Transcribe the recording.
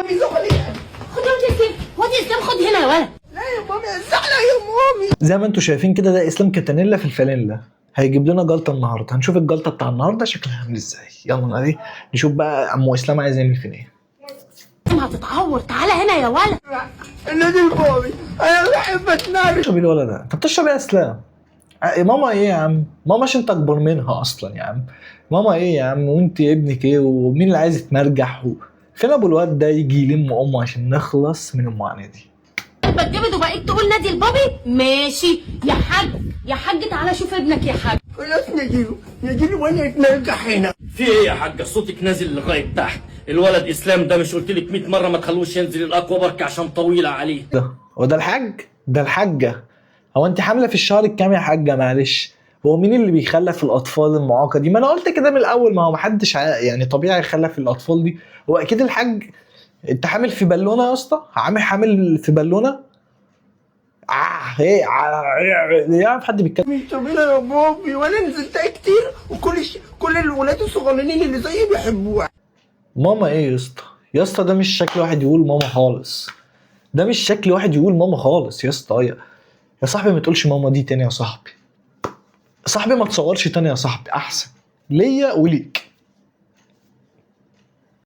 مامي زعلي. خد يا واد اسلام، واد اسلام، خد هنا يا ولد. لا يا مامي، زعلة يا مامي. زي ما انتم شايفين كده، ده اسلام كاتانيلا في الفانيلا، هيجيب لنا جلطة النهارده. هنشوف الجلطة بتاع النهارده شكلها عامل ازاي. يلا ايه نشوف بقى عمو اسلام عايز يعمل فينا ايه. هتتعور، تعالى هنا يا ولد. نادي بابي، انا بحب اتنرجح. بتشرب ايه الولد ده؟ انت بتشرب ايه يا اسلام؟ ماما ايه يا عم؟ ماما عشان انت اكبر منها اصلا يا عم. ماما ايه يا عم؟ وانت ابنك ايه؟ ومين اللي عايز يتمرجح؟ فين ابو الواد ده يجي يلم امه عشان نخلص من المعاناة دي. قلبك جامد وبقيت تقول نادي لبابي. ماشي يا حاج، يا حاج تعالى شوف ابنك يا حاج. خلاص نجيله نجيله وانا اتنرجح هنا. في ايه يا حاجة؟ صوتك نازل لغاية تحت. الولد اسلام ده مش قلت لك 100 مرة ما تخلوش ينزل الاكوا بارك عشان طويلة عليه؟ ده هو ده الحاج؟ ده الحاجة. هو انت حامله في الشهر الكام يا حاجة؟ معلش، هو مين اللي بيخلف الاطفال المعاقه دي؟ ما انا قلت كده من الاول، ما هو محدش يعني طبيعي يخلف الاطفال دي. هو اكيد الحاج. انت حامل في بالونه يا اسطى؟ عامل حامل في بالونه؟ ايه يعرف حد بيتكلم؟ مش طويلة يا بابي، وانا نزلتها كتير، وكل كل الولاد الصغننين اللي زيي بيحبوها. ماما ايه يا اسطى؟ يا اسطى ده مش شكل واحد يقول ماما خالص، ده مش شكل واحد يقول ماما خالص يا اسطى. يا صاحبي ما تقولش ماما دي تاني يا صاحبي. صاحبي ما تصورش تاني يا صاحبي، احسن ليا وليك.